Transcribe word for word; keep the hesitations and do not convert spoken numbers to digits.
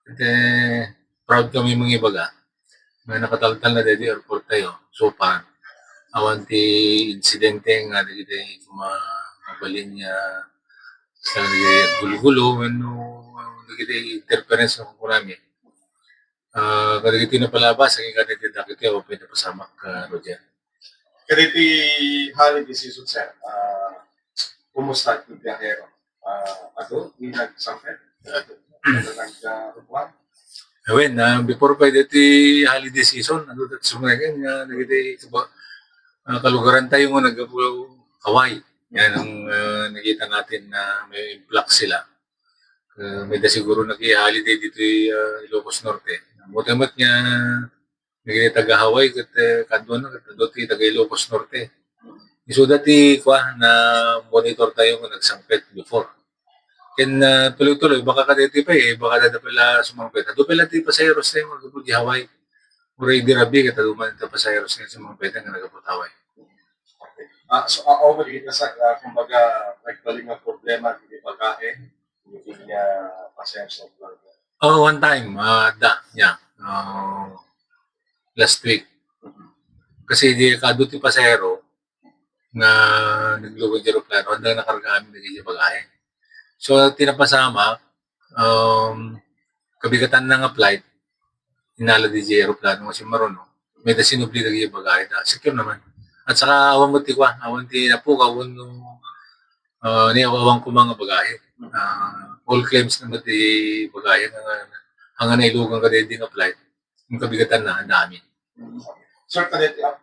Ket, eh, proud kami mangibaga nga nakataltal na daydi airport tayo so far. Awan ti insidente nga dagiti kuma-, mabalin nga sa gulgulo wenno dagiti interference nga kunkunami. Ah, kadagiti napalabas, agingga dagiti dakkel, awan pay napasamak, ah, Roger. Kadagiti holiday season, sir, ah, kumusta ti biyahero? Ah, adu ti nagsangpet? Adu ti nagruar? Awen, ah, before pa daydi holiday season, adu ti sumreken nga dagiti kaba-, ah, kalugaran tayo nga naggapu Hawaii. Yan ang, ah, nakita natin na may influx sila. Ah, mayda siguro nag-holiday ditoy, ah, Ilocos Norte. Buti met nga dagiti taga Hawaii ket, eh, kaduana ket adu ti taga Ilocos Norte. Isuda ti kua, na-monitor tayo nga nagsangpet before. Ken, ah, tuloy-tuloy, baka kadaytoy pay, eh, baka adda pala sumangpet. Adu pala ti pasaheros tayo nga naggapu di Hawaii. Uray di rabii ket adu man ti pasaheros tayo sumangpet nga naggapu Hawaii. Ah, so, ah, over kita sa, ah, kumbaga, nagbalin nga problema, di bagahe, hindi niya pasaheros ng Oh, one time, ah, da, yeah. Ah, last week. Kasi di kadu ti pasahero nga naglugod ti eroplano, adda nakarga amin dagiti bagahe. So, ti napasamak, um, kabigatanna nga flight, inala di eroplano nga simmaruno, mayda sinubli dagiti bagahe, da, secure naman. At saka awan mo ti kua, awan ti napukaw, awan no, ah, ni awan ko mga bagahe. Ah, all claims naman ti bagahe nga, nga, nga nailugan ka daydi nga flight. Yung kabigatanna, ang dami. Sir, kadeti, ah,